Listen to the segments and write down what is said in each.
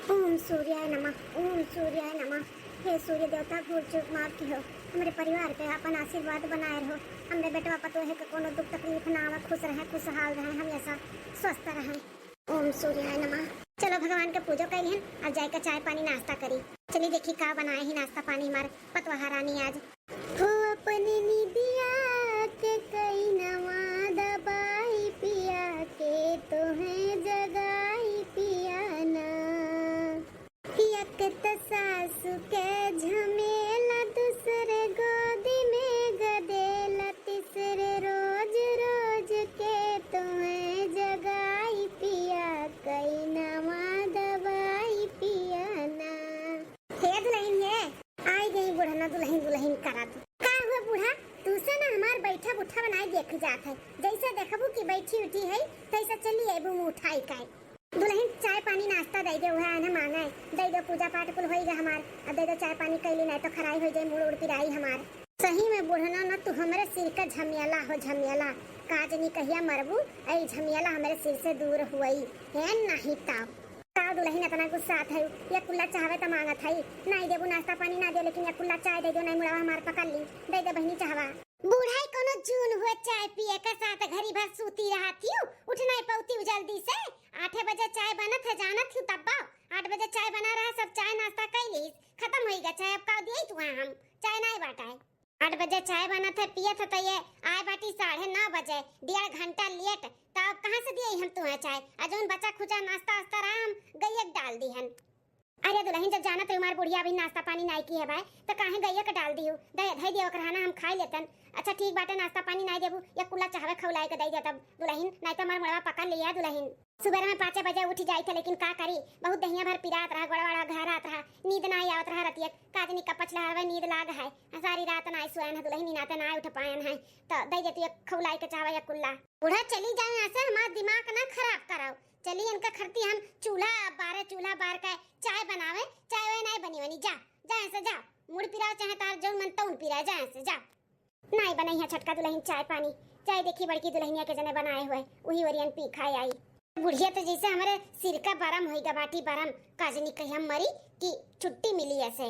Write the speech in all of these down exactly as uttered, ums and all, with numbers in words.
ओम सूर्याय नमः, ओम सूर्याय नमः। हे सूर्य देवता, भूल चूक माफ किहो, हमरे परिवार पे आपन आशीर्वाद बनाए रहो, हमरे बेटवा पतोहे के कोनो दुख तकलीफ ना आवे, खुश रहे, खुशहाल रहे, हमेशा स्वस्थ रहे। ओम सूर्याय नमः। चलो भगवान के पूजो कइली हन, अब जाए के चाय पानी नाश्ता करी। चली देखी का बनाए ही नाश्ता पानी हमार पतोहा रानी आज। हो अपने निदिया के कइनवा दबाई पिया के तोहे जगाई पिया ना। एक त सासु के झमेला, दूसरे गोदी में गदेला, तीसरे रोज रोज के तोहे जगाई पिया, कइनवा दबाई पिया ना। हे दुलहिन हे, आई गई बुढ़ना दुलहिन दुलहिन करत। का हुआ बूढ़ा, तू से ना हमार बैठा बुठा बनाए देख जात है, जैसे देखबू कि बैठी उठी है तैसे चली अबू मुँह उठाई के। दुलहिन चाय पानी नाश्ता दइ दे, उहे आने मांगे, दइ दे, पूजा पाठ कुल होई गा हमार, अब दइ दे चाय पानी कइली, नाहीं तो खराई होइ जाई, मूड़ उड़ पिराई हमार। सही में बुढ़ना ना तू हमरे सिर का झमियला हो झमियला, का जनी कहिया मरबू, ऐ झमियला हमरे सिर से दूर हुई, है नाहीं ताव। का दुलहिन अतना गुस्सात है, या कुल्ला चाहवे त मांगत है, नाहीं देबू नाश्ता पानी ना दे, लेकिन या कुल्ला चाय दइ दे, नाहीं मुड़वा हमार पकड़ ली, दइ दे बहिनी चाहवा। बूढ़ा ई कौनो जून हुआ चाय पिए के साथ घड़ी भर सूती रहत हिउ, उठ नाहीं पउती हु जल्दी से। आठे बजे चाय बनत है, जानत हिउ तब्बा। आठ बजे चाय बना रहा, सब चाय नाश्ता कइ लीस, खतम होई गा चाय, अब का दिए तुहा हम, चाय नाहीं बाटा है। आठ बजे चाय बनत है, पियत है, तो ये आए बाटी साढ़े नौ बजे, डेढ़ घंटा लेट, तो अब कहाँ से दिए हम तुहा चाय? आ जौन बचा खुचा नाश्ता वास्ता रहा, हम गइया के डाल दिहन। अरे दुलहिन, जब जानत रही हमार बुढ़िया अभी नाश्ता पानी नाहीं की है भाई, तो काहे गइया के डाल दिहु? दे, धइ दिया ओकरा ना, हम खाई लेतन। अच्छा ठीक बाटे, नाश्ता पानी नाहीं देबू, या कुल्ला चाहवे खौलाए के दइ दे तब दुलहिन, नाहीं तो हमार मुड़वा पकड़ लिया दुलहिन। सुबह में पाँचे बजे उठ जाई थे, लेकिन का करी, बहुत दहिया भर पिरात रहा, गोड़ा वाड़ा घहरात रहा, नींद नाहीं आवत रहा रतिया, का जनी का पछला हरवे नींद लाग है, सारी रात नाहीं सोयन है दुलहिन, इनाते नाहीं उठ पायन है, तो दइ दे तू एक खौलाए के चाहवे या कुल्ला। बूढ़ा चली जाओ यहाँ से, हमार दिमाग ना खराब कराओ। चली इनका खरती हम चूल्हा बारे, चूल्हा बार के चाय बनावे, चाय वाय नाहीं बनी वनी, जा, जा यहाँ से जा, मुड़ पिराओ चाहे तार जौन मन तौन पिराओ, जा यहाँ से जा। नाहीं बनइहा छोटका दुलहिन चाय पानी, जाए देखी बड़की दुलहिनिया के जने बनाए हुए, उही ओरियन पी खाए आई। बुढ़िया तो जैसे हमरे सिर का बरम होई गा बाटी बरम, का जनी कहिया मरी कि छुट्टी मिली ऐसे।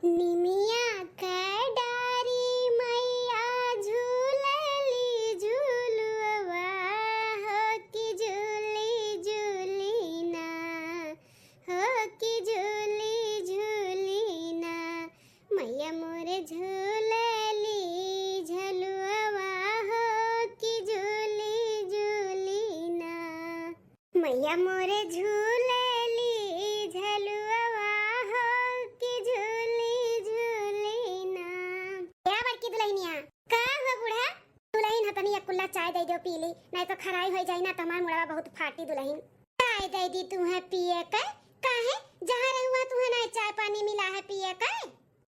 निमिया के डारी मैया झूलली झूलुआ हो कि झूली झूली ना, हो कि झूली झूली ना। मैया मोरे झूलली झलुआ हो कि झूली झूली ना। मैया मोरे झूलली झलुआ हो कि झूली झूली ना। या बड़की दुलहिनिया। का हुआ बूढ़ा? दुलहिन हतनी एक कुल्ला चाय दइ देउ पी ली, नाहीं तो खराई होइ जाई ना, तो हमार मुड़वा बहुत फाटी दुलहिन। चाय दइ दी तुहे पिए के, काहे? जहाँ रही हुआ तुहे नाहीं चाय पानी मिला है पिए के?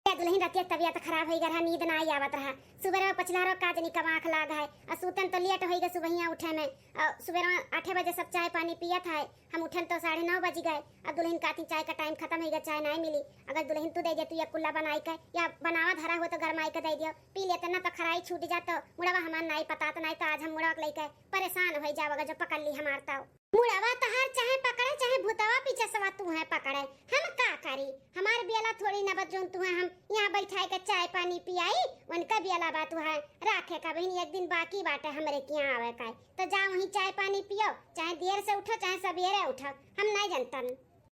ए दुलहिन, रतिया तबियत खराब होई गा रहा, नींद नाहीं आवत रहा। सुबेरवा पछिलहरवा का जनी कब आँख लाग है, आ सूतन तो लेट होई गा सुबहिया उठे में। आ सुबेरवा आठे बजे सब चाय पानी पियत है, हम उठन तो साढ़े नौ बजि गए। अब दुलहिन काती चाय का टाइम खतम होई गा, चाय नाहीं मिली। अगर दुलहिन तू दइ दे तू या कुल्ला बनाई के, या बनावा धरा हो तो गरमाई के दइ दियो, पी लेते ना तो खराई छूट जात, तो मुड़वा हमार नाहीं पतात, नाहीं तो आज हम मुड़वा के लइके परेशान होइ जाओ अगर जो पकड़ ली हमार तो। मुड़वा तहार चाहे पकड़े, चाहे भूतवा पिचसवा तुहे पकड़े, हम का करी? हमार बियला थोड़ी ना बा जौन तुहे हम यहाँ बैठाए के चाय पानी पियाई, उनका बियला बा तुहे राखे का। बहिन, एक दिन बाकी बाटे हमरे किहाँ आवे का, तो जा वहीं चाय पानी पियो, चाहे देर से उठो, चाहे सबेरे उठो, हम नाहीं जनतन।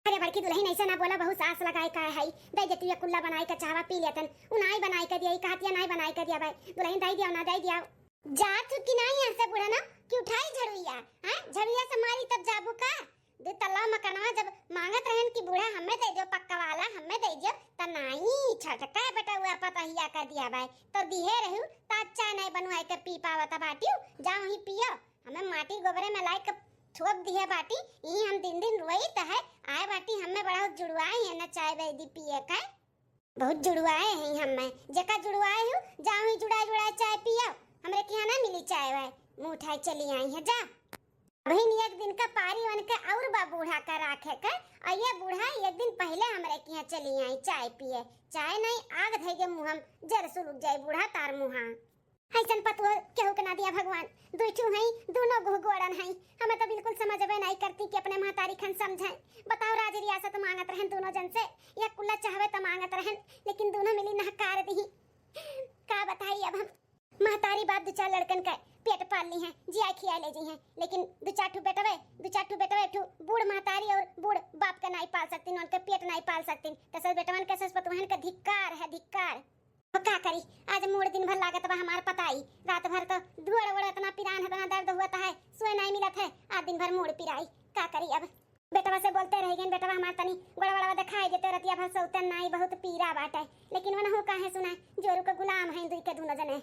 अरे बड़की दुलहिन, ऐसे ना बोला, बहुत सास लगाए का है, दइ दे तू या कुल्ला बनाई के चाहवा पी लेतन, उ नाहीं बनाई के दिया, कहतिया नाहीं बनाई के दिया भाई, दुलहिन दइ दिया ना, दइ दिया। जात हु कि नाहीं यहाँ से बुढ़ना, कि उठाई झड़ुइया, हैं? झड़ुइया से मारी तब जाबू का? दो तल्ला मकनवा जब मांगत रहन कि बूढ़ा हमें दइ दियो पक्का वाला, हमें दइ दियो, त नाहीं, छोटका बेटउआ पतहिया क दिया बाय, तो दिहे रहू, त चाय नाहीं बनवाए के पी पावत बाटियो, जाओ ही पियो, हमें माटी गोबरे में लाए के थोप दिहे बाटी, ई हम दिन दिन रोइत है, आए बाटी हमें बड़ा जुड़वाए है न चाय बैदी पिए का। बहुत जुड़वाए हैं हमें, जेका जुड़वाए हो, जाओ ही जुड़ाए जुड़ाए चाय पियो, हमरे किहाँ ना मिली चाय वाय, मुँह उठाए चली आई है, जा। अबहिन एक दिन का पारी उनके और बा बूढ़ा का राखे के, और ये बूढ़ा एक दिन पहले हमरे किहाँ चली आई चाय पिए, चाय नाहीं आग धइ गे मुँह में, जर सुलुक जाए बूढ़ा तार मुँहा। अइसन पतोह केहू के ना दिया भगवान। दुइ ठू हई, दूनो गुह गोड़न हई। हमें तो बिल्कुल समझबे नाई करती कि अपने महतारी खन समझें। बताओ, राज रियासत मांगत रहन दूनो जन से, या कुल्ला चाहवे त मांगत रहन, लेकिन दूनो मिली नहकार दिही। का बताई अब हम। महतारी बाप दु चार लड़कन का पेट पाल ली हैं, जिया खिया ले जी हैं, लेकिन दु चार ठू बेटवे, दु चार ठू बेटवे, ठू बूढ़ महतारी और बूढ़ बाप के नाई पाल सकतीन, उनके पेट नाई पाल सकतीन। त सस बेटवन के, सस पतोहन के धिक्कार है, धिक्कार। अब का करी, आज मूड़ दिन भर लागत बा हमार पताई। रात भर तो दुअड़ उड़ इतना पिरान है, इतना दर्द हुआ है, सोए नाई मिलत है, आज दिन भर मूड़ पिराई। का करी अब, बेटवा से बोलते रह गइन, बेटवा हमार तनी गोड़ वड़वा देखाई देते, रतिया भर सौतन नाई, बहुत पीरा बाटे। लेकिन वनहु काहे सुना, जोरू के गुलाम हैं दुई के दूनो जने।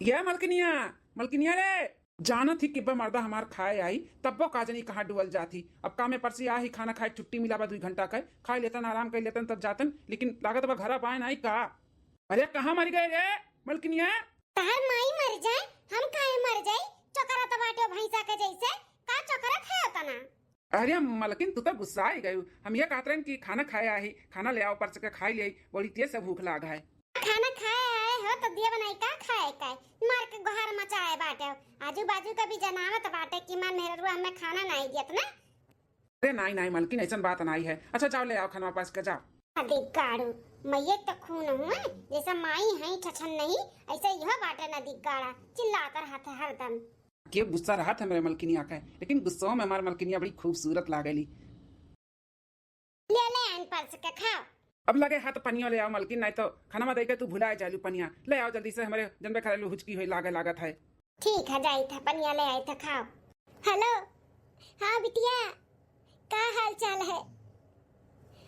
ये मलकिनिया, मलकिनिया रे, जानत ही किब्बा मर्दा हमार खाए आई, तब्बो का जनी कहाँ डुअल जात ही। अब कामे परसी आ ही, खाना खाए छुट्टी मिला बा दुई घंटा के, खाए लेतन, आराम कर लेतन, तब जातन, लेकिन लागत बा घरा बाए नाई का। अरे कहाँ मर गए रे मलकिनिया? तहार माई मर जाए, हम काहे मर जाई? चोकरत बाटे भैंसा के जैसे, का चोकरत है उतना? अरे मलकिन, तू तो गुस्सा ही गयू। हम ये कहत रहन कि खाना खाए आही, खाना ले आओ, परस के खाई ले, बड़ी तेज से भूख लाग है। खाना खाए आए हो तो दिया बनाई का खाए का? मार के गोहार मचाए बाटे। आजू बाजू का भी जनावत बाटे कि मार मेहररुआ हमें खाना नाई दियत ना। अरे नाई नाई मलकिन, ऐसन बात नाई है। अच्छा जाओ ले आओ खाना परस के जाओ। अधिकारू, मैये तो खून हुए, जैसा माई है छछन नहीं, ऐसा यह बाटे ना दिगाड़ा, चिल्लात रहत है हरदम। के गुस्सा रहत है मेरे मलकिनिया का, लेकिन गुस्सों में हमार मलकिनिया बड़ी खूबसूरत लागेली। ले ले आइन परस के खाओ। अब लगे हाथ पनिया ले आओ मलकिन, नहीं तो खाना में दे के तू भुलाए जालू पनिया। ले आओ जल्दी से, हमारे जनबे करेलू हुचकी होई लागे लागत है। ठीक है, जाई था पनिया ले आई था, खाओ। हेलो, हाँ बिटिया, का हाल चाल है?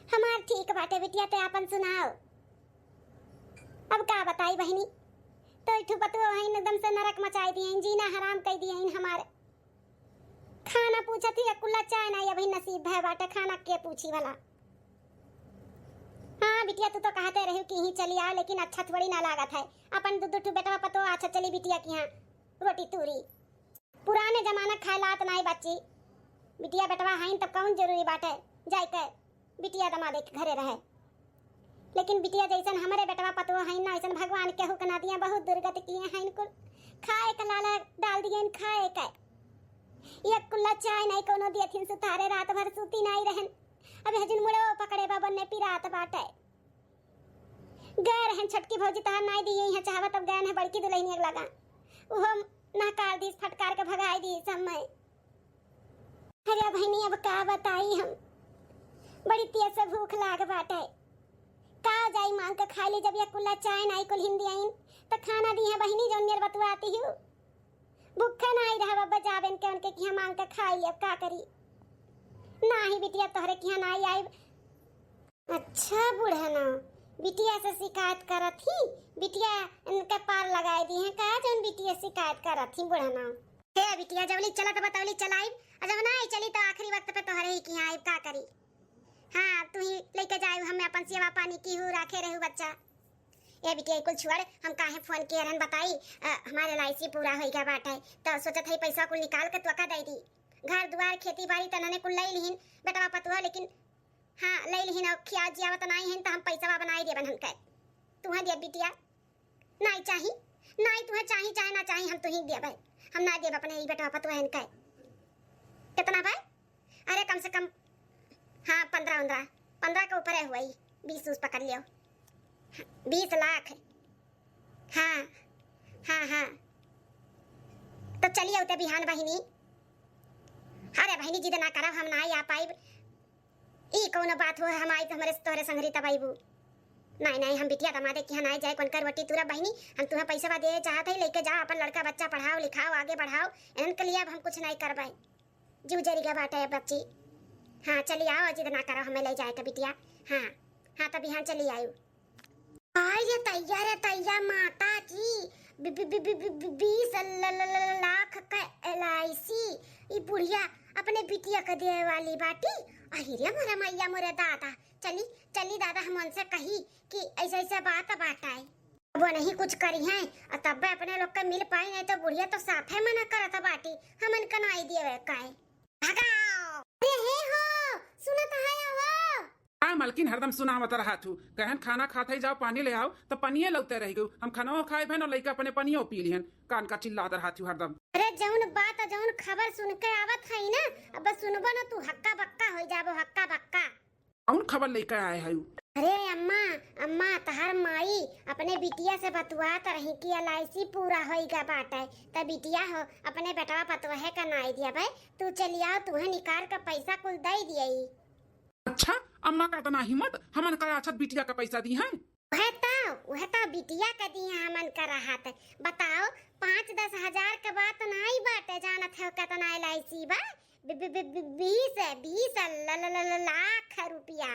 हमार ठीक बाटे बिटिया, ते आपन सुनाओ। अब का बताई बहिनी, तो इठू पतुआ हईन एकदम से नरक मचाई दिए, जीना हराम कर दिए हमारे। खाना पूछत ही, कुल्ला चाय नाई अभी नसीब भय बाटे, खाना के पूछी भला। हाँ बिटिया, तू तो कहते रही कि ही चली आओ, लेकिन अच्छा थोड़ी ना लागत है। अपन दू दू ठू बेटवा पतोह अच्छा चली बिटिया की यहाँ रोटी तूरी। पुराने जमाना खाए लात नाई बच्ची। बिटिया बेटवा हईन तब कौन जरूरी बाटे जाए के बिटिया दमादे के घरे रहे। लेकिन बिटिया जैसन हमरे बेटवा पतोह हईन ना, वैसन भगवान केहू के ना दिया, बहुत दुर्गति किए हईन कुल। खाए के लाला डाल दिए खाए के। एक कुल्ला चाय नाई कौनो दियथिन सुतारे, रात भर सूती नाई रहन। अबे हजिन मुड़ो पकड़े बा बन्ने पिरात बाटे। गए रहन छोटकी भौजी तहार नाई दिए यहाँ चाहवा, तब गए हैं बड़की दुल्हनिया के लगा। उहो नहकार दीस, फटकार के भगाई दीस हमें। अरे बहिनी, अब का बताई हम, बड़ी तेज से भूख लाग बाटे। का जाई मांग के खाई ली, जब ये कुल्ला चाय नाई कुल हिंदी आइन, त खाना दी है बहिनी, जौन मेर बतुआती हूँ। भूखे नाई रहब, अब जाबेन के उनके किहाँ मांग के खाई ली, अब का करी। नाही बिटिया, तोहरे किहाँ नाई आइब। अच्छा बुढ़ना, बिटिया से शिकायत करत ही, बिटिया इनके पार लगाए दी है का, जौन बिटिया शिकायत करत ही बुढ़ना। हे बिटिया, जवली चलत बतवली चलाइब, आ जब नाई चली तो आखिरी वक्त पे तोहरे ही किहाँ आइब, का करी। हाँ, तू ही लेके जाए, हमें अपन सेवा पानी की हूँ, राखे रहू बच्चा। ए बिटिया, कुल छोड़, हम काहे फोन किए रहन बताई, अ, हमारे एल आई सी पूरा होई गया बाटे, तो सोचत है पैसा कुल निकाल के तोका दे दी। घर दुआर, खेती बाड़ी त नने कुल ले लिहिन बेटवा पतुआ, लेकिन हाँ, ले लिहिन, और खिया जियावत नाई हिन, तो हम पैसा बनाई देबन हम कहे। तुहें दे बिटिया, नाई चाही, नाई तुहें चाही, चाहे ना चाही, हम तुही देबे। हम ना देब अपने ई बेटवा पतुआ हिन कहे। कितना भाई? अरे कम से कम, हाँ, पन्द्रह उन्द्रह, पन्द्रह के ऊपर है हुआ ही, बीस उस पकड़ लियो, बीस लाख। हाँ, हाँ, हाँ। तो चलिए उते बिहान बहिनी। अरे बहिनी, जिद ना करब, हम ना आ पाइब। ई कौनो बात हो, हम आई तो हमरे तोहरे संगरी तब आइबू। नहीं, नहीं, हम बिटिया दमादे किहाँ ना जाए, कौन कर रोटी तुरा बहिनी, हम तुम्हें पैसा दे चाहत है, लेके जाओ, अपन लड़का बच्चा पढ़ाओ, लिखाओ, आगे बढ़ाओ, इनन के लिए अब हम कुछ नहीं करबे। जीव जरी गया बाटे अब बच्ची। हाँ, चली आओ, जिद ना करो, हमें ले जाए के बिटिया। हाँ, हाँ, तब यहाँ चली आयु। आय रे तैया, रे तैया, माता की, बी-, बी-, बी-, बी-, बी-, बीस ल-, ल-, ल-, लाख का एल आई सी, ई बुढ़िया अपने बिटिया के देवे वाली बाटी। अहि रे मोरे मैया, मोरे दादा, चली, चली दादा, हम उनसे कही कि ऐसे, ऐसे बात बाटे। अब वो नहीं कुछ करी हैं, और तब अपने लोग के मिल पाई, नहीं तो बुढ़िया तो साफे मना करत बाटी, हमन के नाई देवे का है। भगाओ। अरे हे हो, सुनत है हो? हाँ, लेकिन हरदम सुनावत रहत हू, कहन खाना खात है, जाओ पानी ले आओ, तो पनिये लौते रह गयो। हम खाना खाए भन और लइका अपने पनियो पी लिहन, कान का चिल्लात रहत हू हरदम। अरे जौन बात, जौन खबर सुन के आवत है ना, अब सुनबो ना तू, हक्का बक्का हो जाबो, हक्का बक्का। कौन खबर लेके आए है? अरे अम्मा, अम्मा, तहार माई अपने बिटिया से बतुआत रही कि एल आई सी पूरा होइगा बाटे, त बिटिया हो अपने बेटवा पतोहे का नाई दिया भाई, तू चली आओ, तुहे निकाल के पैसा कुल दे दिए। अच्छा, अम्मा का इतना हिम्मत, हमन का राक्षस बिटिया का पैसा दी हैं? वह तो, वह तो बिटिया का दिए हमन का रहत। बताओ, पाँच दस हजार के बात नाई बाटे, जानत हो कितना एल आई सी बा? बी-, बी-, बी-, बी-, बीस, बीस ल-, ल-, ल-, ल-, लाख रुपया।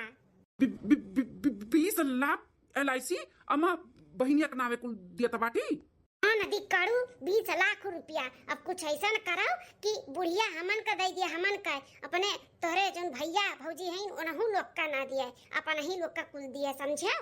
बी-, बी-, बी-, बी-, बीस लाख एल आई सी? अम्मा, बहिनिया के नावे कुल दियत बाटी। हाँ नदी कड़ू, बीस लाख रुपया। अब कुछ ऐसा न कराओ कि बुढ़िया हमन का दे दिया, हमन का, अपने तोहरे जौन भैया भौजी हैं उनहू लोग का ना दिया, अपन ही लोग का कुल दिया, समझो?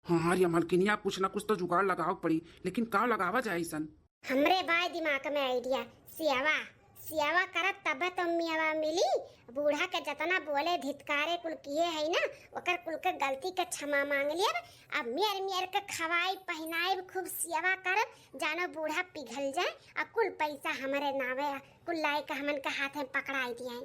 हाँ, हाँ रे मलकिनिया, कुछ ना कुछ तो जुगाड़ लगावे पड़ी, लेकिन का लगावा जाए ऐसन? हमरे बाय दिमाग में आइडिया, सियावा, सियावा करब तब तो मियावा मिली। बूढ़ा के जतना बोले धितकारे कुल किए है ना, ओकर कुल के गलती के क्षमा मांग लियब। अब मियर मियर के खवाई पहिनाइब, खूब सियावा करब, जानो बूढ़ा पिघल जाए, आ कुल पैसा हमरे नावे, आ कुल लाई के हमन के हाथ में पकड़ाई दिए।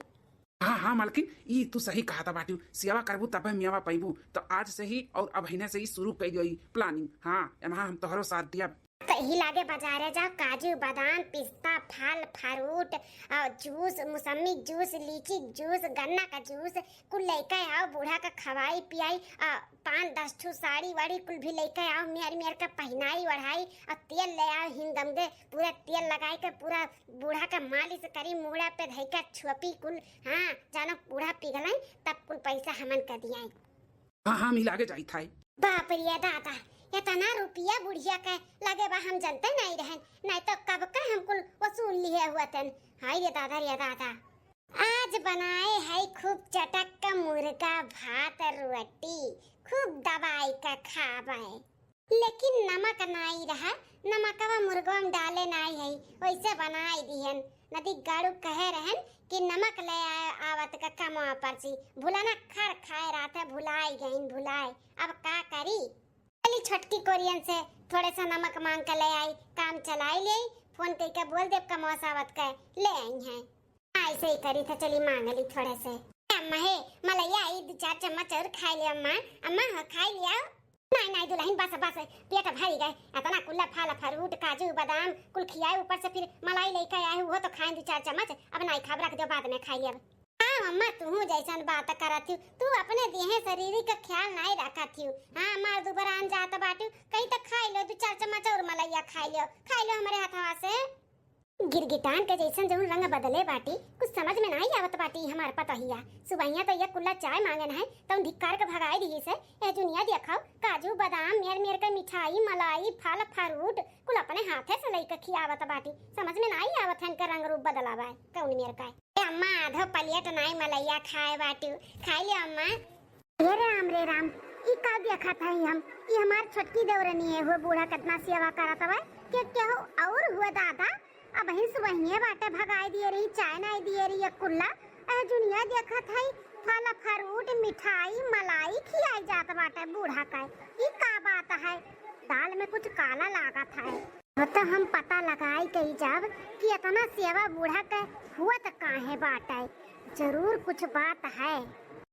हाँ, हाँ, मालकिन, ई तू सही कहत बाटिउ। सेवा करबू तबे मेवा पइबू। त आज से ही और अबहिने से ही शुरू कइ दियो ई planning। हाँ, एम्हा हम तोहरो साथ दियब। त यही लागे बाजारे जाओ, काजू, बादाम, पिस्ता, फल, fruit, आ, juice, मौसम्मी juice, लीची juice, गन्ना का juice, कुल लइके आओ, बूढ़ा का खवाई पियाई, आ, पाँच दस ठो साड़ी वाड़ी कुल भी लइके आओ, मेर मेर का पहिनाई ओढ़ाई, आ, तेल ले आओ, हिंगम दे, पूरा तेल लगाई के पूरा बूढ़ा का मालिश करी, मूड़ा पे धइके छुअपी कुल, हाँ, जानो बूढ़ा पिघलाई, तब कुल पैसा हमन का दियाई। हाँ, हाँ, मिला के जाई थाई। बाप रे दादा, इतना रुपया बुढ़िया के लगे बा, हम जनते नहीं रहन, नहीं तो कब के हम कुल वसूल लिए हुआ तन। हाय रे दादा, रे दादा। आज बनाए है खूब चटक का मुर्गा, भात, रोटी, खूब दबाई का खाबे। लेकिन नमक नाई रहा, नमकवा मुर्गवा में डाले नाई है, वैसे बनाई दिहन। नदी गाड़ू कहे रहन कि नमक ले आए आवत का कमवा परसी, भुलाना खर खाए रात है, भुलाई गईन, भुलाई। अब का करी? चली छोटकी कोरियन से थोड़े सा नमक मांग के ले आई, काम चलाई ले, phone कइके बोल देब कमवा से आवत के ले आई हैं। ऐसे ही करी था, चली मांग ली थोड़े से। ए अम्मा हे, मलैया आई, दो चार चम्मच और खाई ले अम्मा। अम्मा हो, खाई लिया। नहीं, नहीं दुल्हन, बस, बस, पेट भरी गए। इतना कुल्ला फल, fruit, काजू, बादाम, कुल खियाए, ऊपर से फिर मलाई लेके आए, वो तो खाए दो चार चम्मच। अब नहीं खाब, रख दो, बाद में खाई लेब। हाँ अम्मा, तू जैसन बात करत हूँ, तू अपने देहे शरीर का ख्याल नहीं रखत हूँ। हाँ, मार दुबरान जात बाटू, कहीं तो खाई लो, दो चार चम्मच और मलैया खाई लो, खाई लो हमारे हथवा से। गिरगिटान के जैसन जौन रंग बदले बाटी, कुछ समझ में नाई आवत बाटी हमार पतोहिया। सुबहिया तो ये कुल्ला चाय मांगन है, तौन धिक्कार के भगाई दिही से। ए जुनिया देखो, काजू, बादाम, मेर मेर के मिठाई, मलाई, फल, fruit, कुल अपने हाथे से लइके खियावत बाटी। समझ में नाई आवत है इनका रंग रूप बदलावा है, कौन मेर का है। ए अम्मा, आधो plate नाई मलैया खाए बाटी, खाई ले अम्मा। हे राम रे राम, ई का देखत हई हम? ई हमार छोटकी देवरनी है, हुए बूढ़ा कितना सेवा करत हवे। के केहू और हुए दादा, अबहिन सुबहिये बाटे भगाई दिए रही, चाय नाई दिए रही, एक कुल्ला। ए जुनिया देखत हई, फल fruit, मिठाई, मलाई खियाई जात बाटे बूढ़ा का। ई का बात है? दाल में कुछ काला लागत है। अब तो हम पता लगाई के ही जाब कि इतना सेवा बूढ़ा के हुआ त काहे बाटे, जरूर कुछ बात है।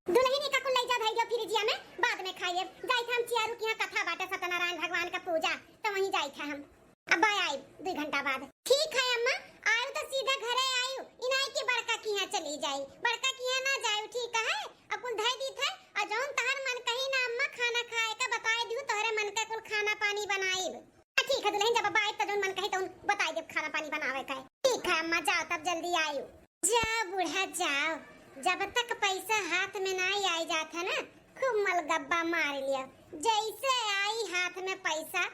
दुल्हन का कुल लई जा धई दियो फ्रिजिया में, बाद में खाइए। जाई थे हम चियारू के यहाँ कथा बाटे सत्यनारायण भगवान का पूजा, तो वहीं जाई थे हम। अब आए दो घंटा बाद। ठीक है अम्मा, आयु तो सीधा घरे आयु, इनाई की बड़का के यहाँ चली जाई, बड़का के यहाँ ना जायु, ठीक है? अब कुल धई दी थे, और जौन तहर मन कही ना अम्मा खाना खाए का बताए दियो, तोहरे मन का कुल खाना पानी बनाइब। ठीक है दुल्हन, जब अब आए त जौन मन कही तौन बताई देब खाना पानी बनावे का है। ठीक है अम्मा, जाओ तब जल्दी आयु। जाओ बूढ़ा जाओ, जब तक पैसा हाथ में नाई आई जात है ना, खूब मलगब्बा मार लियो। जैसे आई हाथ में पैसा,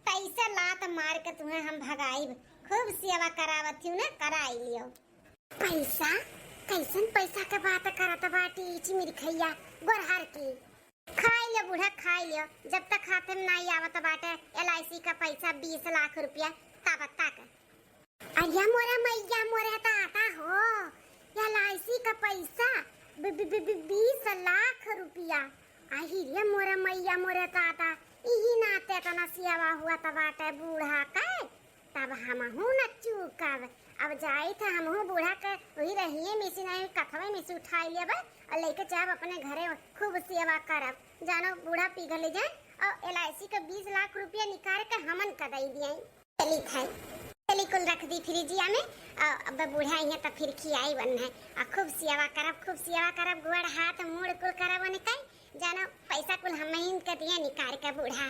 तैसे लात मार के तुम्हें हम भगाइब। खूब सेवा करावत हूँ ना, कराई लियो। पैसा? कैसन पैसा के बात करत बाटी ई चिमिरखैया गोरहर की? खाई ले बूढ़ा, खाई लियो, जब तक हाथे में नाई आवत बाटे एल आई सी का पैसा बीस लाख रुपया, तब तक। अरे मोरे मैया, मोरे दादा हो, एल आई सी का पैसा बी-, बी-, बी-, बी-, बीस लाख रुपया। आही रे मोरे मैया, मोरे दादा, इही नाते एतना सेवा हुआ त बाटे बूढ़ा के, तब हमहू न चूकब। अब जाई त हमहू बूढ़ा के वही रहिए मिसी नहीं कथवे मिसी उठाई लेबे और लेके जाब अपने घरे, खूब सेवा करब। जानो बूढ़ा पिघल जाए और एल आई सी के बीस लाख रुपया निकाल के हमन का दई दिए। चली थाई, चली कुल रख दी फ्रिजिया में, और अब बूढ़ा इहाँ त फिर खियाई बन है। आ खूब सेवा करब, खूब सेवा करब, गोड़ हाथ मुड़ कुल करब उनके, जानो पैसा कुल हमहिन के दिए निकाल के बूढ़ा।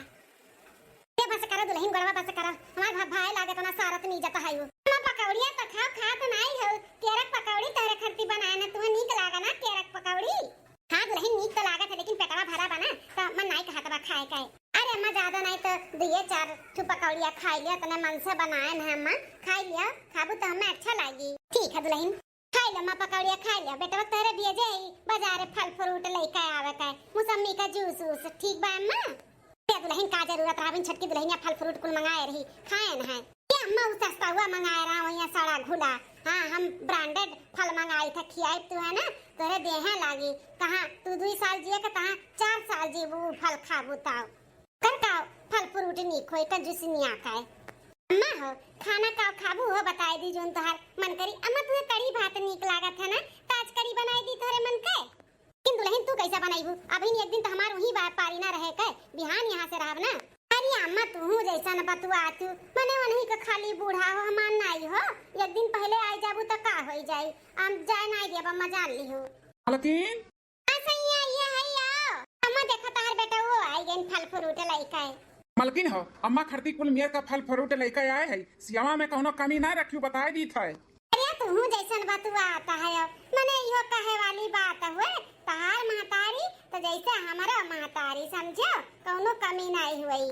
ए बस करो दुलहिन, गोड़वा बस करो, हमार भा-, भाई लागे तना सारत नी जता है वो। हम पकौड़िया त खाओ, खात नाई हो, केरक पकौड़ी तोहरे खरती बनाए न, तुहे नीक लागे ना केरक पकौड़ी? हाँ दुलहिन, नीक त लागत है, लेकिन पेटवा भरा बा ना, त मन नाई कहत बा खाए के। अरे अम्मा, ज्यादा नाई त दुइये चार ठू पकौड़िया खाई लिया, तने मन से बनाए न अम्मा, खाई लिया, खाबू त हमें अच्छा लागी। ठीक है दुलहिन, खाई लिया अम्मा पकौड़िया, खाई लिया। बेटवा तोहरे भेजे ही बाजारे फल फ्रूट लेके आवे के, मौसम्मी का जूस वूस, ठीक बा अम्मा? ए दुलहिन, का जरूरत रहा, बिन छोटकी दुलहिनिया फल फ्रूट कुल मंगाए रही, खाए न है। ए अम्मा, उ सस्ता हुआ मंगाए रहा, वहिया सड़ा घुला। हाँ, हम ब्रांडेड फल मंगाई था, खियाई तू है ना, तोरे देहे लागी। कहाँ तू दुई साल जिए के, तहाँ चार साल जीबू, फल खाबू ताव। कर का फल फ्रूट नीक होई, कंजूसनिया का है। अम्मा हो, खाना का खाबू हो, बताए दी जोन तोहार मन करी। अम्मा, तुहे कढ़ी भात नीक लागत है ना, त आज कढ़ी बनाई दी तोहरे मन के। लेकिन दुलहिन तू कैसे बनइबू? अभी एक दिन त हमार वही बा-, पारी ना रहे के, बिहान यहाँ से रहब ना। अरे अम्मा, तू जैसन बतुआ तू, मने वनही के खाली बूढ़ा हो, हमार नाई हो। एक दिन पहले आई जाबू त का होई जाई? हम जाए नाई देब, अम्मा जान लिहू। मलकिन? हाँ सैया, ये है आओ। अम्मा देखो तोहार बेटा वो आई गइन फल फ्रूट लइके। मलकिन हो, अम्मा खरती कुल मेर का फल फ्रूट लइके आए है। सियावा में कौनो कमी ना रखियो, बताए दी थे। अरे, तुहू जैसन बतुआ आता है। अब मने इहो कहे वाली बात हुए, तहार महतारी तो जैसे हमरो महतारी, समझो, कौनो कमी नहीं हुई।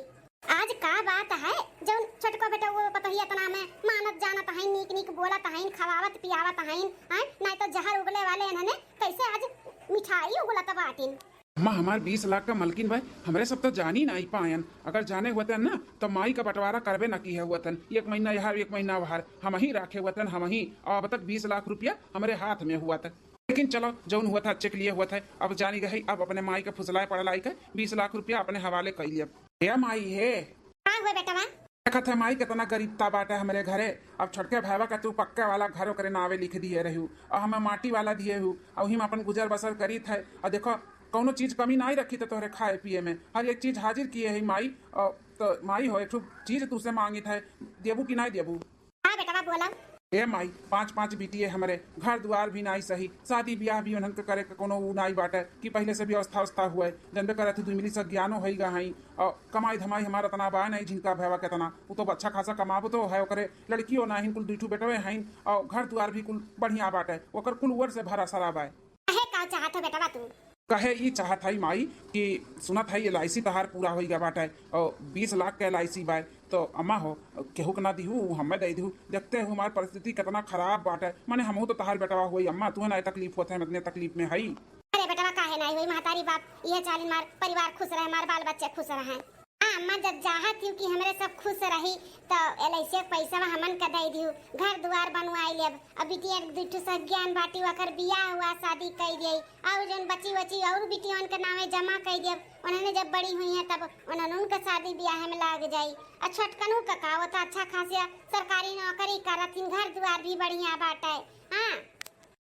आज का बात है, जौन छोटको बेटा वो पतोहिया इतना में मानत जानत हईन, नीक नीक बोलत हईन, खवावत पियावत हईन, हैं? नहीं तो जहर उगले वाले इन्होंने कैसे आज मिठाई उगलत बाटिन। अम्मा, हमार बीस लाख का मलकिन भाई, हमरे सब तो जानी नाई पायन। अगर जाने होतन ना, तो माई का बंटवारा करबे ना किहे होतन। एक महीना यहाँ, एक महीना वहाँ, हमही राखे होतन, हमही। और अब तक बीस लाख रुपया हमरे हाथ में हुआ था। लेकिन चलो, जौन हुआ था, चेक लिए हुआ था। अब जानी गई, अब अपने माई का फुसलाए पड़ल आई के बीस लाख रुपया अपने हवाले कई लिया। हे माई, हे। का हुआ बेटवा? देखत है माई, कितना गरीबता बाटे हमरे घरे। अब छोटके भाईवा का तू पक्के वाला घर ओकरे नावे लिख दिए रहू, और हमें माटी वाला दिए हू, और वही में अपन गुजर बसर करीत है। और देखो, कौनो चीज कमी नाई रखी तो तोहरे खाए पिए में, हर एक चीज हाजिर किए है माई। और तो माई हो, एक ठो चीज तुसे मांगित है, देबू कि नाई देबू? हाँ बेटवा, बोला। ए माई, पाँच पाँच बिटिये हमरे, घर दुआर भी नाई सही, शादी ब्याह भी उन्हन के करे के कोनो ऊ नाई बाटे कि पहले से व्यवस्था उवस्था हुए। जनबे करत ही, दुई मिली से ज्ञानो होई गा हई, और कमाई धमाई हमार इतना बा नहीं, झिनका भैवा कितना, उ तो अच्छा खासा कमाबो तो है, ओकरे लड़कियों नाहिन, कुल दुई ठू बेटवे हईन, और घर दुआर भी कुल बढ़िया बाटे, ओकर कुल ओर से भरा सरा बाय। कहे का चाहत हो बेटवा तू? कहे ई चाहत हई माई कि सुनत हई एल आई सी तहार पूरा होई गा बाटे, और बीस लाख के एल आई सी बाय, तो अम्मा हो, केहू के ना दिहू, उ हमें दे दिहू। देखते हो हमार परिस्थिति कितना खराब बाटे, माने हमहू तो तहार बेटवा होई अम्मा, तुहे ना तकलीफ होत है, हम इतने तकलीफ में हई। अरे बेटवा, काहे नाई होई, महतारी बाप इहे चालिन, हमार परिवार खुश रहे, हमार बाल बच्चे खुश रहे। हाँ अम्मा, जब चाहत हूँ कि हमरे सब खुश रही, तो एल आई सी के पैसा हमन का दे दिहू, घर दुआर बनवाई लेब। अब बिटिया एक दू ठो सज्ञान बाटी, ओकर बियाह हुआ, शादी कई दिए, और जौन बची बची और बिटियन के नामे जमा कई देब। उन्होंने जब बड़ी हुई हैं, तब उन्होंने उनका शादी ब्याह में लाग जाई। और छोटकनू का का, वो तो अच्छा खासा सरकारी नौकरी करत हिन, घर दुआर भी बढ़िया बाटे। हाँ।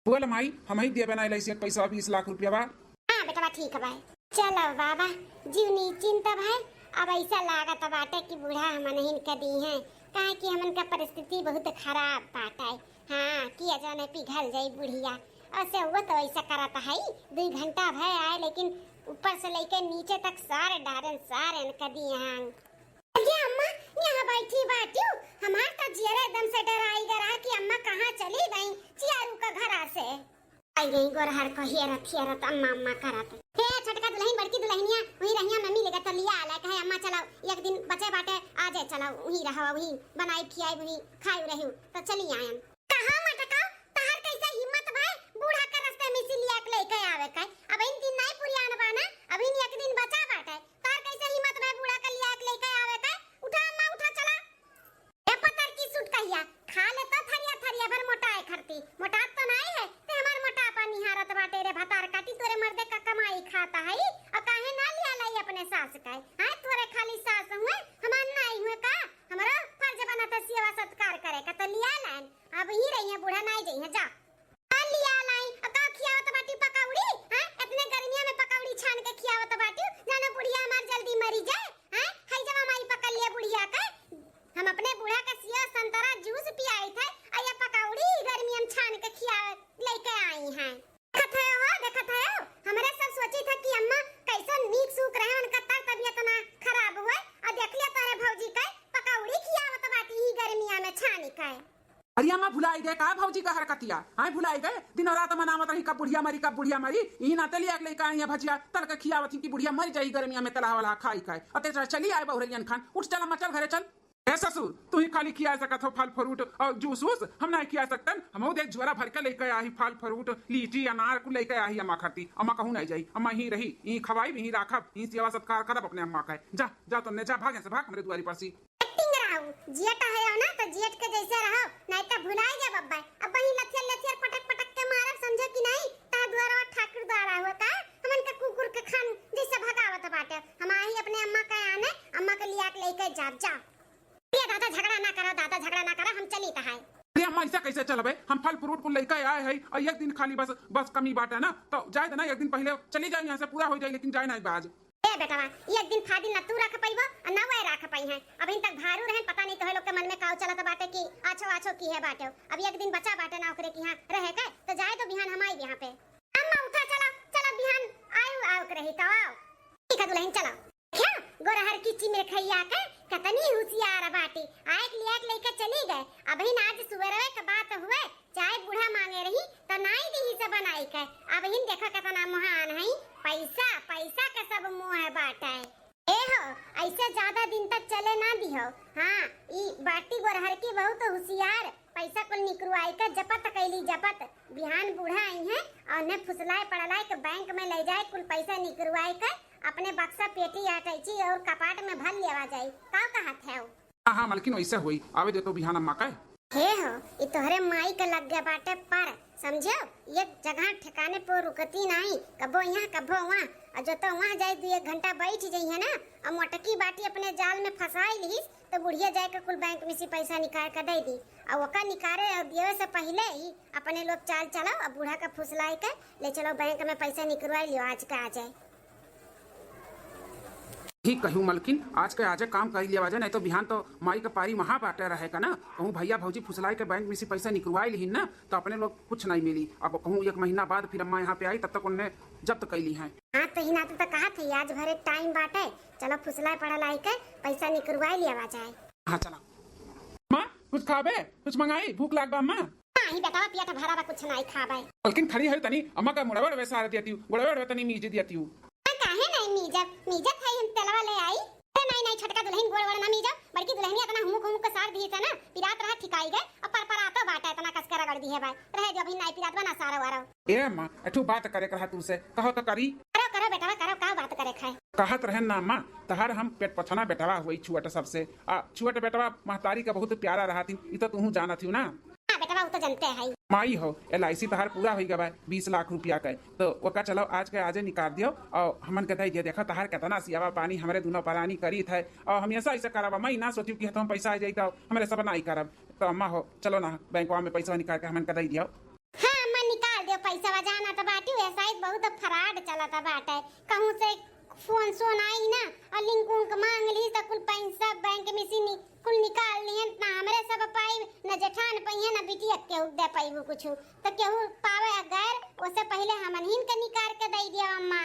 बोल माई, हमही देबे ना एल आई सी के पैसा, बीस लाख रुपया बा। हाँ बेटवा, ठीक बा। चलो बाबा, जीव निश्चिंत भय। अब ऐसा लागत बाटे कि बूढ़ा हमनहिन के दी हैं, काहे कि हमन का परिस्थिति बहुत खराब बाटे। हाँ, किया जाने पिघल जाई बुढ़िया। ऐसे वो तो ऐसा करत है, दुई घंटा भय आए, लेकिन ऊपर से लेके नीचे तक सारे डारन सारे इनका दिए हैं। अरे अम्मा, यहाँ बैठी बाटियो, हमार तो जियरा एकदम से डराई गरा कि अम्मा कहाँ चली गई चियारू का घरा से। आई गई गोरहर को हेरत हेरत अम्मा अम्मा करत। हे छोटका दुलहिन, बड़की दुलहिनिया, वही रहिया मम्मी लेकर तो लिया आला, कहे अम्मा चलाओ, एक दिन बचे बाटे, आ जाए चलाओ, वही रहो, वही बनाई खियाई, वही खाई रही, तो चली आयन। कहाँ मटकाओ, तहार कैसे हिम्मत भय बूढ़ा के रस्ते में से लिया के लेके आवे के? अब इन दिन नहीं पुरियान बा ना, अब इन एक दिन बचा बाटे, तहार कैसे हिम्मत भय बूढ़ा के लिया के लेके आवे के? उठा अम्मा, उठा, चला। ए पतर की सूट कहिया, खा ले तो थरिया थरिया भर मोटाए खरती, मोटात तो नहीं है, ते हमार मोटापा निहारत बाटे रे भतार काटी, तोरे मर्दे का कमाई खाता है, और काहे सास का है? हाँ, तोरे खाली सास हुए, हमार नाई हुए का? हमारा फर्ज बनत है सेवा सत्कार करे का, तो लिया लाइन। अब ही रही है, बूढ़ा नाई जइहैं, जा। आ लिया लाई, आ का खियावत बाटी पकौड़ी? हैं? इतने गर्मिया में पकौड़ी छान के खियावत बाटी, जानो बुढ़िया हमार जल्दी मरी जाए। हैं? हई जब हमारी पकड़ लिया बुढ़िया के, हम अपने बूढ़ा के सेव संतरा जूस पियाई थे, आ ये पकौड़ी गर्मिया में छान के खिया लेके आई हैं। देखत है हो, देखत है हो, हमरे सब सोची था कि अम्मा कैसन नीक सूख रहे, उनका तर तबियत ना खराब हुए, और देख लिया तोरे भौजी के पकौड़ी खियावत बाटी ही गर्मिया में छानी के। अरे अम्मा, भुलाई गए का भौजी का हरकतिया? आय, भुलाई गए? दिनों रात मनावत रही, कब बुढ़िया मरी, कब बुढ़िया मरी। ई नाते लिया के लइका आई है भजिया, तल के खियावत ही कि बुढ़िया मर जाई गर्मिया में तला वाला खाई खाए। अते चल, चली आए बहुरलियन खान, उठ चल अम्मा, चल घरे चल। ए ससुर, तू ही खाली खिया सकत हो फल फ्रूट और जूस वूस, हम नहीं खिया सकतन। हमहू देख झोरा भर के लेके आई फल फ्रूट, लीची अनार कुल लेके आई अम्मा खाती। अम्मा कहूँ नहीं जाई, अम्मा यहीं रही, यहीं खवाई, यहीं राखब, यहीं सेवा सत्कार करब अपने अम्मा का। जा, जा तन्ने जा, भाग यहाँ से भाग हमरे दुआरी पर से। एक्टिंग रहो, जेठ है ना तो जेठ के जैसे रहो, नहीं तो भुलाई जा बब्बा। अब वही लथियर लथियर पटक पटक के मारब, समझो कि नहीं? ता दुआरा ठाकुर द्वारा हुआ का, हमन के कुकुर के खान जैसे भगावत बाटे। हम आई अपने अम्मा के आने, अम्मा के लिया के लेके जाब, जा। ये दादा झगड़ा ना करो, दादा झगड़ा ना करो, हम चली तहाई। अरे अम्मा, ऐसा कैसे चलबे? हम फल फ्रूट कुल लेके आए हैं और एक दिन खाली बस, बस कमी बाटे ना, तो जाए दे ना, एक दिन पहले चली जाए यहाँ से, पूरा हो जाए, लेकिन जाए ना बाज। ए बेटवा, एक दिन फादिल ना तू रख पइबो और ना वह रख पइहैं। अबहिन तक भारू रहन, पता नहीं तोहे लोग के मन में काव चलत बाटे कि आछो आछो की है बाटे। अब एक दिन बचा बाटे ना ओकरे की यहाँ रहे के, तो जाए दो, बिहान हम आइब यहाँ पे। अम्मा उठा, चला, चला बिहान आयु आओ के रही तो आओ। ठीक है दुल्हन, चला। क्या गोरहर की चिमिरखैया के कतनी हुसियार बाटी, आए के लिया के लेके चली गए। अबहिन आज सुबेरवे के बात हुए, चाय बूढ़ा मांगे रही, त नाई दिही से बनाई के। अबहिन देखा केतना महान हई, पैसा, पैसा के सब मोह बाटे। ए हो, ऐसे ज्यादा दिन तक चले ना दिहो। हाँ, ई बाटी गोरहर की बहुत हुसियार, पैसा कुल निकरुआई के जपत कैली जपत। बिहान बूढ़ा आई हैं और उन्हें फुसलाए पड़लाए के बैंक में ले जाए, कुल पैसा निकरुआई के अपने बक्सा, पेटी, अटैची और कपाट में भर लेवा जाई। का कहत है? हाँ, हाँ, मलकिन, वैसे होई। आवे दे तो बिहान अम्मा का। हे हो, ई तोहरे माई के लग गया बाटे पर, समझो? एक जगह ठिकाने पे रुकती नाई, कबो यहाँ, कबो वहाँ। और जो तो वहाँ जाए, दू एक घंटा बैठ जइहैं ना, और मोटकी बाटी अपने जाल में फंसाई लिहिस, तो बुढ़िया जाए के कुल बैंक में से पैसा निकाल के दे दी। और ओका निकाले और देवे से पहले ही अपने लोग चाल चलाओ, और बूढ़ा का फुसलाए के ले चलो बैंक में पैसा निकलवाई लियो, आज का आ जाए। ठीक कहू मलकिन, आज के आजे काम करी लिया जाए, नहीं तो बिहान तो माई के पारी महा बाटे रहे का ना। कहूँ भैया भौजी फुसलाई के बैंक में से पैसा निकलवाई लिहिन ना, तो अपने लोग कुछ नहीं मिली। अब कहूँ एक महीना बाद फिर अम्मा यहाँ पे आई, तब तक उनने जब्त कैली हैं। हाँ, तो ही नाते तो कहा थे, आज भरे टाइम बाटे, चलो फुसलाई पड़ल आई के पैसा निकलवाई लिया जाए। हाँ, चला। माँ, कुछ खाबे? कुछ मंगाई? भूख लाग बा, माँ। नहीं बेटवा, पेट भरा बा, कुछ नहीं खाबे। मलकिन खड़ी है तनी, अम्मा का मुड़वे उड़वे सार दियती हूँ, गोड़वे उड़वे तनी मीज दियती हूँ। हाँ, काहे नहीं मीजब? मीजत है, हम तेलवा ले आई। अरे नहीं, नहीं, छोटका दुल्हन गोड़ वोड़ ना मीजब, बड़की दुल्हनिया इतना हुमुक हुमुक के सार दी था ना, पिरात रहा ठिकाई गए, अब पर पर आतो बाटा इतना कस के रगड़ दी है भाई। रहे जो अभी नहीं पिरात बना सारा वारा। ए अम्मा, एठू बात करे के रहा तू से, कहो तो करी। करो, करो बेटवा, करो, का बात करे खाए? कहत रहन ना अम्मा, तहार हम पेट पथना बेटवा हुई छुअट सबसे। आ छुअट बेटवा महतारी का बहुत प्यारा रहतिन, ई तो तुहू जानत हिउ ना। हाँ बेटवा, उ तो जनते है। माई हो, एल आई सी तहार पूरा होई गवा, बीस लाख रुपया के। तो ओका चलो आज के आजे निकाल दियो और हमन के दे दियो। देखो तहार कितना सियावा पानी हमरे दोनों परानी करीत है और हमेशा ऐसे करब। मैं ना सोचियो कि हम पैसा आ जाई तो हमरे सब ना ही करब। तो अम्मा हो, चलो ना बैंकवा में पैसा निकाल के हमन के दे दियो। हाँ अम्मा, निकाल दियो पैसा, जाना तो बाटी, वैसा ही बहुत फ्रॉड चलत बाटे। कहूँ से फोन सोन आई ना और लिंक उंक मांग ली तो कुल पैसा बैंक में से नि-, कुल निकाल लिहन, ना हमरे सब पाई, ना जेठान पइहे, ना बिटिया केहू दे पाइबू कुछ। तो केहू पावे अगर, ओसे पहले हमन हिन के निकाल के दे दियो अम्मा।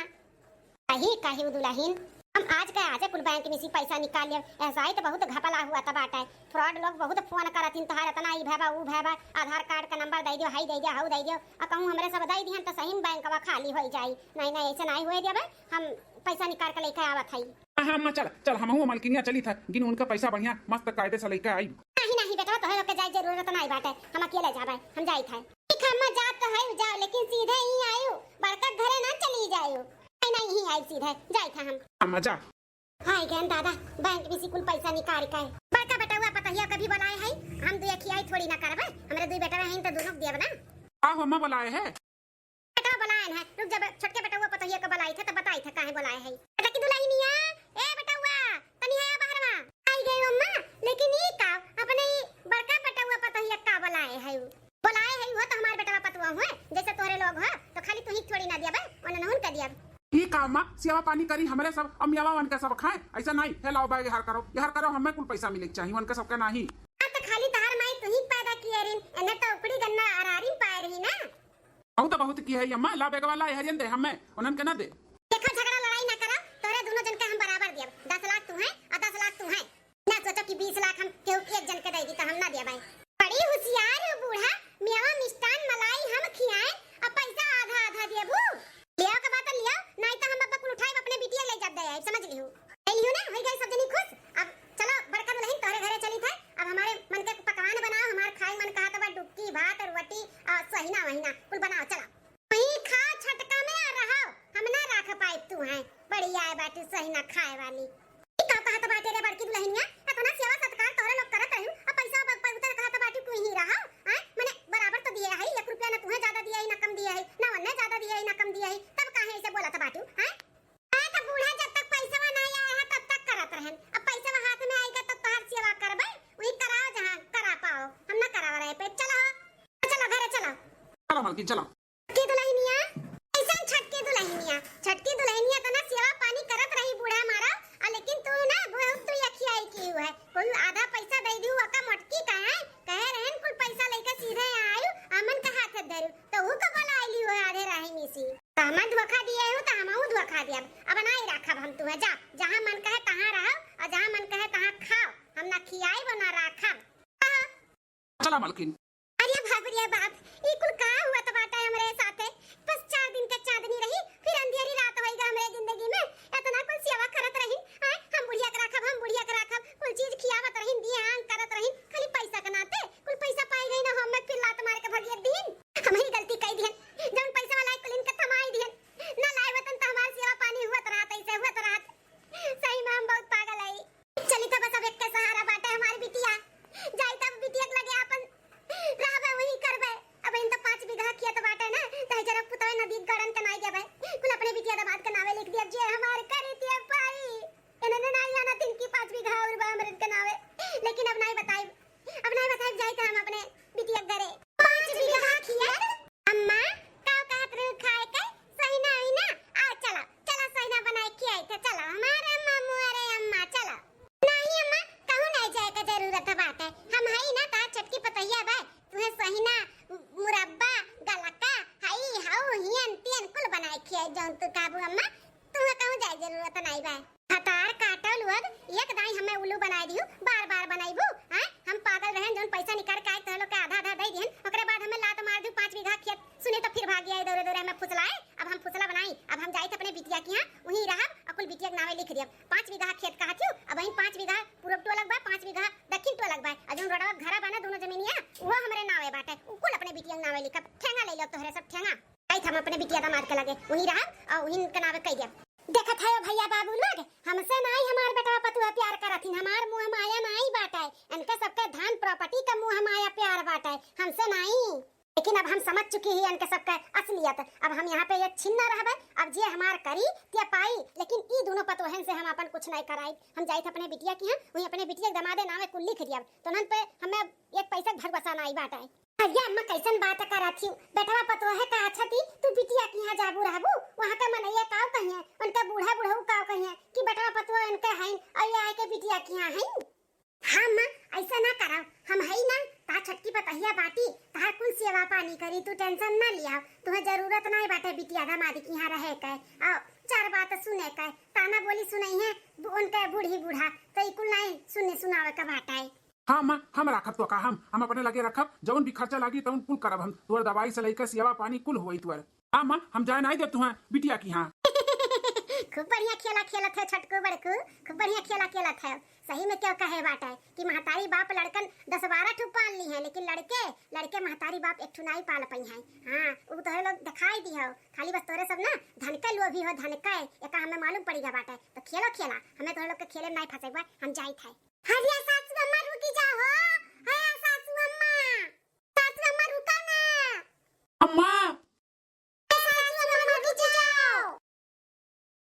कही, कही उ दुल्हन, हम आज के आजे कुल बैंक में से पैसा निकाल लियो। ऐसा ही तो बहुत घपला हुआ था बाटे, फ्रॉड लोग बहुत फोन करत हिन, तोहार इतना ई भय बा, ऊ भय बा, आधार कार्ड का नंबर दे दियो, हई दे दियो, हऊ दे दियो, और कहूँ हमरे सब दे दिहन तो सही में बैंकवा खाली हो जाई। नहीं, नहीं, ऐसे नहीं हुए दिया भाई, हम पैसा निकाल के लेके आवत हई। हाँ, हाँ, अम्मा, चल, चल, हमहू मलकिनिया चली था, गिन उनका पैसा बढ़िया, मस्त कायदे से लेके आई। नहीं, नहीं, बेटवा, तोहरे लोग के जाए जरूरत नहीं बाटे, हम अकेले जाबे, हम जाई था। ठीक है, अम्मा, जात तो है, जाओ, लेकिन सीधे ही आयु, बड़का घरे ना चली जायु। नहीं, नहीं, ही आई सीधे, जाई था हम। अम्मा, जा। हाय गन दादा, बैंक में से कुल पैसा निकाल के। बड़का बेटवा पतोहिया कभी बुलाए है, हम दुए खियाई थोड़ी ना करबे, हमरे दुई बेटवा हैं तो दोनों के देब ना। का हो अम्मा बुलाए है? बेटवा बुलाए है, रुक जब छोटके बेटवा पतोहिया के बुलाई थे तो बताई थे काहे बुलाए है। बेटा की दुल्हनिया, आए है उ। बोलाए है वो तो हमार बेटवा पतुआ हुए, जैसे तोरे लोग हो, तो खाली तू ही थोड़ी ना दिया बे, उन्हें नहुन कर दिया। ई का अम्मा, सेवा पानी करी हमरे सब, अमियावा उनके सब खाए, ऐसा नहीं, हे लाओ बैग, यहर करो, यहर करो, हमें कुल पैसा मिले के चाहिए, उनके सबके नहीं। हाँ, तो खाली तहार माई तू ही पैदा किए रिन, एने तो उकड़ी गन्ना अरारी पाए रही ना। अउ तो बहुत की है अम्मा, ला बैग वाला यहरियन दे हमें, उन्हन के ना दे। देखो झगड़ा लड़ाई ना करो, तोरे दोनों जन के हम बराबर दियब, दस लाख तू है और दस लाख तू है। ना सोचो कि बीस लाख हम केहू एक जन के दे दी तो हम ना दिया भाई। बड़ी होशियार हो बूढ़ा, मेवा मिष्ठान मलाई हम खियाए, अब पैसा आधा आधा देबू। लियाओ के बात लियाओ, नहीं तो हम अब कुल उठाए अपने बिटिया ले जाब दे आए, समझ लिहू। ले लिहू ना, होई गई सब जनी खुश। अब चलो बड़का दुल्हन तोहरे घरे चली थे, अब हमारे मन के पकवान बनाओ, हमार खाए मन कहा तो बा डुबकी भात और रोटी और सहिना वहिना कुल बनाओ, चलो। वही खा छटका में आ रहो, हम ना रख पाए तू है, बड़ी आए बाटी सहिना खाए वाली। ई का कहत बाटे रे बड़की दुल्हनिया, इतना सेवा सत्कार तोहरे लोग करत रहू, अब पैसा ब-, ब-, उतर कहत बाटे तू ही रहो, हैं? मने बराबर तो दिए है, एक रुपया ना तुहे ज्यादा दिए है, ना कम दिए है, ना उन्हें ज्यादा दिए है, ना कम दिए है, तब काहे ऐसे बोलत बाटू, हैं? ए तो बूढ़ा जब तक पैसा ना आया है, तब तक करत रहन, अब पैसा हाथ में आएगा तब तोहार सेवा करबे, वही कराओ जहाँ करा पाओ, हम ना करावा रहे पे, चलो, चलो घरे चलो। चलो मलकिन, चलो। छोटकी दुल्हनिया, कैसन छोटकी दुल्हनिया? छोटकी दुल्हनिया तो ना सेवा पानी करत रही बूढ़ा मारा, आ लेकिन तू ना बहुत तू अखियाई की हुए। कोई आधा पैसा दे दियो, अका मोटकी कहे, कहे रहन कुल पैसा लेके सीधे आयु, अमन का हाथ धरू, तो ऊ का बोला आइली हुए आधे राही में सी। तो हम धोखा दिए हो, तो हमहू धोखा दियब। अब ना ही राखब हम तुहे, जा, जहाँ मन कहे तहाँ रहो, और जहाँ मन कहे तहाँ खाओ, हम ना खियाइब और ना राखब। चला मलकिन। अरे बाप रे बाप, ई कुल का हुआ त बाटा हमरे साथे? बस चार दिन के चांदनी रही, फिर अंधेरी रात होई गा हमरे जिंदगी में। इतना कुल सेवा करत रही, आय, हम बुढ़िया के राखब, हम बुढ़िया के राखब, कुल चीज खियावत रही, बिहान करत रही, खाली पैसा के नाते कुल पैसा पाई गई ना, हम फिर लात मार के भगिए दिन। हम ही गलती कई दिहन, जौन पैसा वाला कुल इनके थमाई दिहन, ना लाए होतन त हमार सेवा पानी हुआ त रहत, ऐसे हुआ त रहत। सही में हम बहुत पागल हई। चली त बस अब एक के सहारा बाटे हमारी बिटिया। जाई तब बिटिया के लगे आपन रहबे, वही करबे। अब इन तो पाँच बीघा खेत बाटे ना, त जरा पुतवे नदी गड़न के नाई देबे। कुल अपने बिटिया दामाद के नावे लिख दिया, जे हमार करी ते पाई। इन्होंने नाई जाना तिनकी पाँच बीघा और बा हमरे के नावे। लेकिन अब नाई बताई, अब नाई बताई, जाई त हम अपने बिटिया के घरे। पाँच बीघा खेत? अम्मा, का कहत रहू खाए के? सहिना, सहिना? आ, चला, चला, सहिना बनाए खियाई थे, चला, हमारे अम्मा, मुआरे अम्मा, चला। नहीं अम्मा, कहूँ नहीं जाए का जरूरत बाटे, हम हई ना, तार छोटकी पतोहिया बा, तुहे सहिना, मुरब्बा, गलका, हई, हऊ, हियन, तियन, कुल बनाए खियाई, जौन तू कहबू अम्मा, तुहे कहूँ जाए जरूरत नहीं बा। हतार काटल वद, एक दाई हमें उल्लू बनाए दिहू, बार बार बनाइबू, हैं? हम पागल रहन, जौन पैसा निकाल के आए, तोहे लोग के आधा आधा दे दिहन, ओकरे बाद हमें लात मार दिहू, पाँच बीघा खेत, सुने तो फिर भाग गया दौरे दौरे हमें फुसलाए। अब हम फुसला बनाई, अब हम जाइत अपने बिटिया के यहाँ, वहीं रहब, अकुल बिटिया के नावे लिख दियब। पाँच बीघा खेत कहा थियू, अब वहीं पाँच बीघा पूरब टोलक बा, पाँच बीघा दक्षिण टोलक बा, और जौन रोडवा घरा बा ना दोनों जमीनिया, वो हमरे नावे बाटे, उ कुल अपने बिटिया के नावे लिखब। ठेंगा ले लो तोहरे सब ठेंगा। जाइत हम अपने बिटिया दामाद के लगे, वहीं रहब और वहीं के नावे कह दिया। देखत है भैया बाबू लोग, हमसे नाई हमार बेटवा पतुआ प्यार करथिन, हमार मोह माया नाई बाटे, इनके सबके धन प्रॉपर्टी का मोह माया प्यार बाटे, हमसे नाई। लेकिन अब हम समझ चुकी ही इनके सबके असलियत। अब हम यहाँ पे एक छिन न रहबे, अब जे हमार करी ते पाई, लेकिन ई दोनों पतोहन से हम अपन कुछ नहीं कराई। हम जाइत अपने बिटिया की हैं, वहीं अपने बिटिया के दमादे नावे कुल लिख दिया, तो उन्हन पे हमें एक पैसा के भरोसा नाई बाटे। अरे अम्मा, कैसन बात करत हिउ? बेटवा पतोह का अच्छा ती, तू बिटिया के यहाँ जाबू रहबू, वहाँ के मनैया काव कहिए, उनके बूढ़ा बुढ़ऊ काव कहिए कि बेटवा पतोह उनके हईन और ये आए के बिटिया के यहाँ हईन। हाँ अम्मा, ऐसा ना कराओ, हम हई ना, ता छोटकी पतोहिया बाटी, तार कुल सेवा पानी करी, तू tension ना लियाओ, तुहे जरूरत नहीं बाटे बिटिया दामाद के यहाँ रहे के, और चार बात सुने के, ताना बोली सुनई है बु-, उनके बूढ़ी बूढ़ा, तो ई कुल नहीं सुने सुनावे के बाटे। हाँ माँ, हम राखब तो का, हम, हम अपने लगे रखब, जौन भी खर्चा लागी तौन कुल करब हम, तोर दवाई से लेकर सेवा पानी कुल होई तोर। हाँ माँ, हम जाए नहीं देब तुहाँ बिटिया की हाँ। खूब बढ़िया खेला खेलत है छोटकू बड़कू, खूब बढ़िया खेला खेलत है। सही में क्यों कहे बाटे कि महतारी बाप लड़कन दस बारह ठो पाल ली हैं, लेकिन लड़के, लड़के महतारी बाप एक ठो नाई पाल पई हैं। हाँ, उ तोहरे लोग दिखाई दी हो, खाली बस तोहरे सब ना धन के लोभी हो, धन के, एका हमें मालूम पड़ी गया बाटे। तो खेलो खेला, हमें तोहरे लोग के खेले में नहीं फंसे हुआ, हम जाइत है। हरिया